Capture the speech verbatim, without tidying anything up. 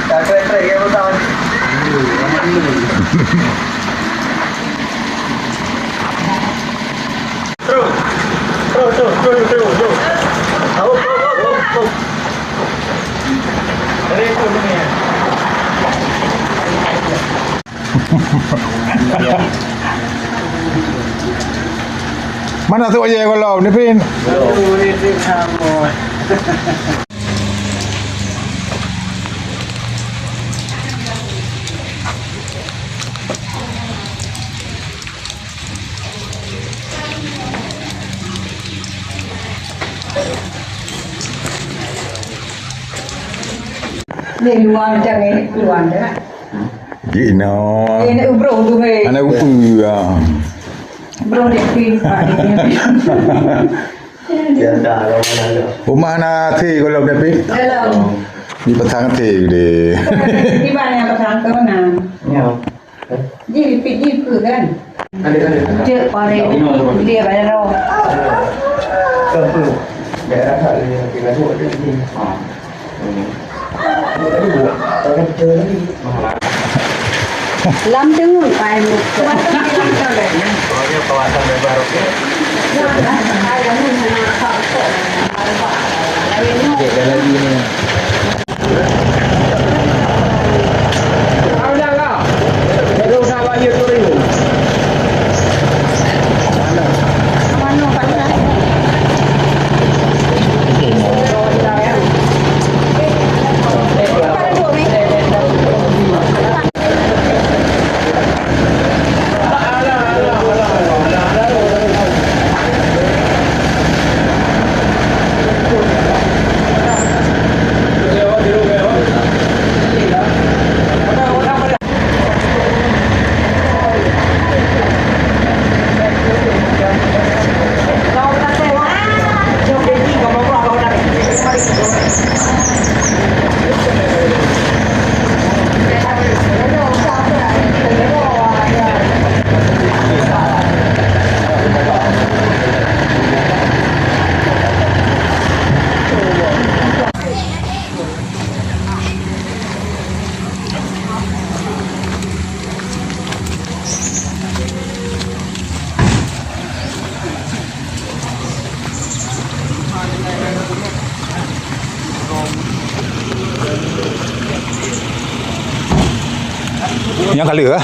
Tak krek-krek ya, Bang. Terus. Terus, terus, terus, terus, terus, terus. Hop, hop, hop, hop, hop. Dari itu ni. Mana tu aja kalau ni, Pin? Aduh, ni, ni sama. Di luar macam ni, keluar dah. Di no. Ini ubroh tu, hei. Anak upu ya. Ubroh di pin, Pak. Biasa, kalau mana ada. Rumah na thé kalau dah pin. Dalam. Di petang thé deh. Di mana petang tu, nah? Ya. Ji, pit ji peue kan? Ada, ada. Cek pare dia bayar roh. Apa? Daerah hak dia, dia lalu ada ni. Ha. Hmm. Dia tadi buat. Orang betul tadi. Lam teungeut pai. Kawasan bilang kan? Pokoknya kawasan lebar, okey. Dek, dah lagi ni. Nyang kali ah.